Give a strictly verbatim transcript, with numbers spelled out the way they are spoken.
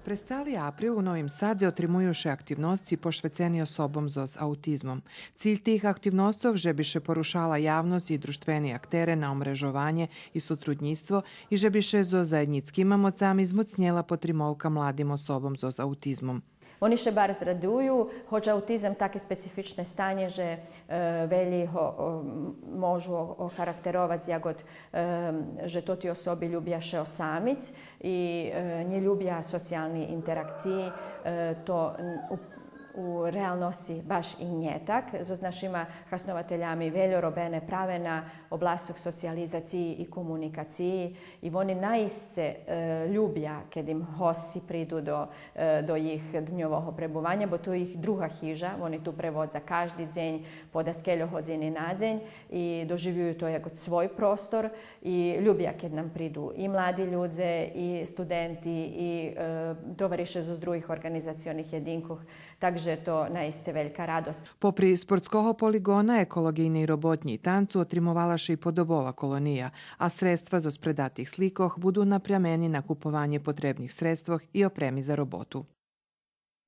През цали април у Новим Садзе отримую ше активносци пошвецени особом зоз аутизмом. Циль тих активносцох же би ше порушала явносц и дружтвени актере на омрежованє и сотруднїцтво и же би ше зоз заєднїцкима моцами змоцнєла потримовка младим особом зоз аутизмом. Вони ше барз радую, гоч аутизам таке специфичне станє же, е, велї го, о, м, можу о-, охарактеровац як од, е, же тоти особи любя ше осамиц и, е, нє любя социялни интеракциї, е, то, м, у, у реалносци баш и нє так. Зоз нашима хаснователями вельо робене праве на обласцох социялизациї и комуникациї и вони наисце, е, любя кед им госци приду до, е, до їх дньового пребуваня, бо ту їх друга хижа, вони ту преводза кажди дзень по даскельо годзини на дзень и доживюю то як свой простор и любя кед нам приду и млади людзе, и студенти, и, е, товарише зоз других орґанизационих єдинкох. Так же то наисце велька радосц. Попри спортского полиґона, еколоґийней роботнї и танцу отримовала ше и подобова колония, а средства зоз предатих сликох буду напрямени на купованє потребних средствох и опреми за роботу.